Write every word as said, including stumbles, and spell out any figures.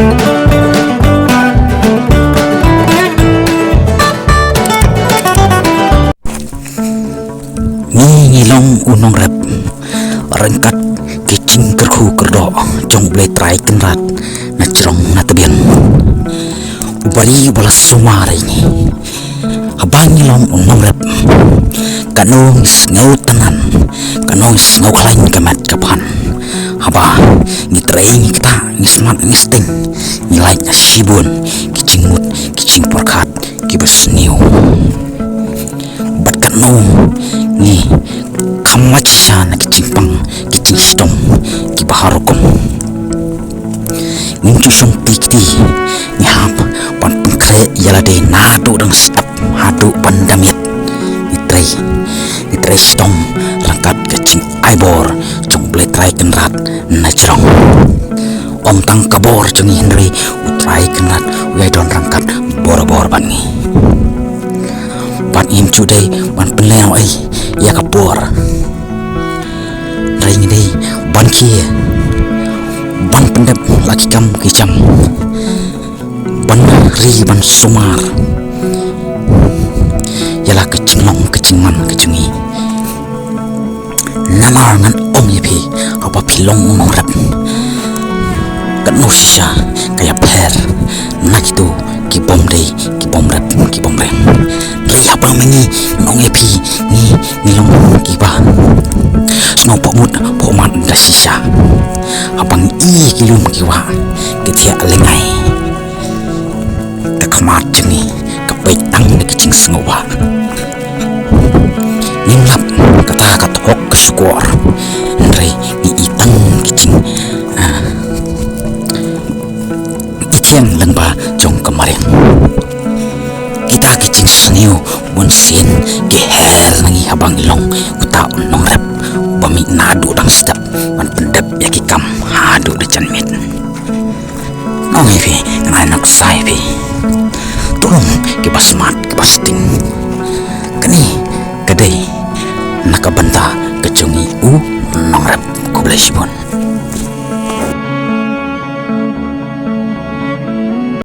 Ngi ngi long u nongrep ryngkat ki jingkyrkhu kyrdoh jong U Blei Trai Kynrad na jrong na tbian. U bari ba la sumar ïa ngi. Haba ngi long u nongrep, kano ngi sngew tngan, kano ngi sngew khlaiñ ka met ka phan. Haba ngi trei ngi ktah, ngi smat ngi sting, ngi lait na shibun ki jingmut ki jingpyrkhat kiba sniew. Bad kano ngi kham mait shisha na ki jingpang ki jingshitom kiba har rukom. Ngim ju shong kti kti, ngi hap ban pynkhreh ïa lade naduh dang step haduh ban da miet. Ngi trei, ngi trei shitom ryngkat ka jingai bor jong U Blei Trai Kynrad na jrong. Ym tang ka bor jong ngi hynrei U Trai Kynrad u ïai don ryngkat bor bor bad ngi. Bad ngim ju dei ban pynlehnohei ïa ka bor. Hynrei ngi dei ban khie, ban pyndep la ki kam ki jam, ban ri ban sumar ïa la ka jinglong ka jingman ka jong ngi. Namar ngan ong ïa phi, haba phi long u nongrep, kano shisha ka ïapher na kito ki bym dei, ki bym rep, ki bym reng. Hynrei haba ma ngi, ngan ong ïa phi, ngi ngi long kiba sngewbha mut bha mad da shisha. Haba ngi i ki lum ki wah, ki thiah lyngai, ka khmat jong ngi ka peit tang na ki jingsngewbha. Ngim lap kata ka thok ka shukor, hynrei ngi i tang ki jing, ah, ki thiang lyngba jong ka mariang. Kita ki jingsniew bunsien ki her na ngi haba ngi long uta u nongrep ba mih naduh dang step ban pyndep ïa ki kam haduh da janmiet. Ngan ong ïa phi, ngan ai nuksa ïa phi. To long kiba smat kiba sting. Kane ka dei na ka bynta ka jong ngi u nongrep. Khublei shibun.